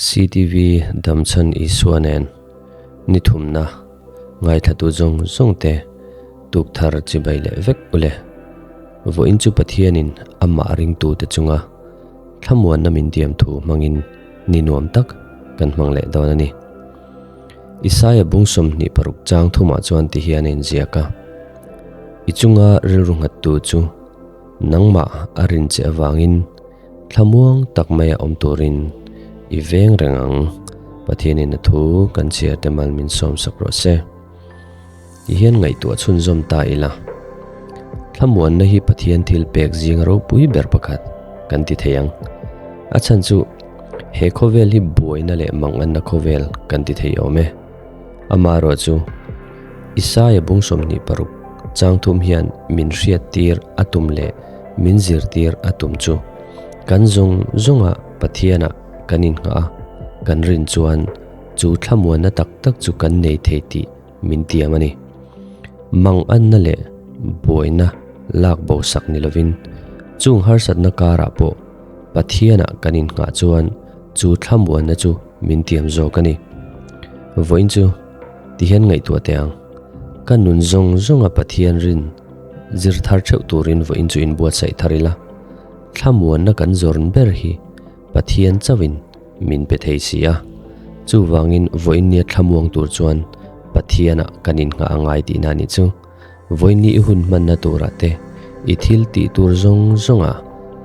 CTV Damchhan Isua nen ni thumna ngaithlatu zawng zawng te tuk thar chibai leh vek ule. Vawiin chu Pathianin amah ringtute chunga thlamuanna min diam thu hmangin ni nuam tak kan hmang leh dawn a ni. Isaia bung 26 chang thumah chuan ti hian a inziak a, I chunga rilru nghattu chu nangmah a rin che avangin Thlamuang tak maia awm turin i veng reng ang. Pathianin a thu kan chhiar te mal min sawm sak rawh se. Ti hian ngaihtuah chhunzawm ta ila. Thlamuanna hi Pathian thil pek zing ropui ber pakhat kan ti thei ang. A chhan chu he khawvel hi buaina leh manganna khawvel kan ti thei awm e. Amaherawh chu Isaia bung 26 chang thum hian min hriattir a tum leh min zirtir a tum chu kan zawng zawnga Pathianah kan innghah a, kan rin chuan chu thlamuanna tak tak chu kan nei thei tih min tiam a ni. Manganna leh buaina lak bo sak ni lovin chung harsatna karah pawh Pathianah kan innghah chuan chu thlamuanna chu min tiam zawk a ni. Vawiin chu tihian ngaihtuah teh ang. Ka nun zawng zawnga Pathian rin zir thar theuh turin vawiin chu inbuatsaih thar ila. Thlamuanna kan zawrn ber hi Pathian chauhin min pe thei si a. Chuvangin vawiin nia thlamuang tur chuan Pathianah kan innghah a ngai tihna a nih chu. Vawiin ni i hun hmanna turah te i thil tih tur zawng zawnga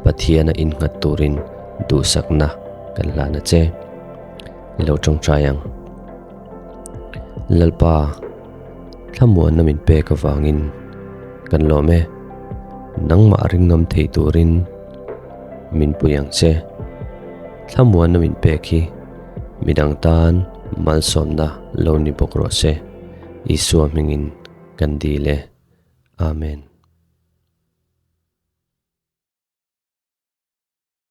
Pathiana innghat turin duhsakna kan hlan a che. I lo tawngtai ang. Lalpa, thlamuanna min pek avangin kan lawm e. Nangmah ringngam thei turin min pui ang che. Thlamuanna min pek hi midang tan malsawmna lo ni bawk rawh se. Isua hmingin kan dil e. Amen.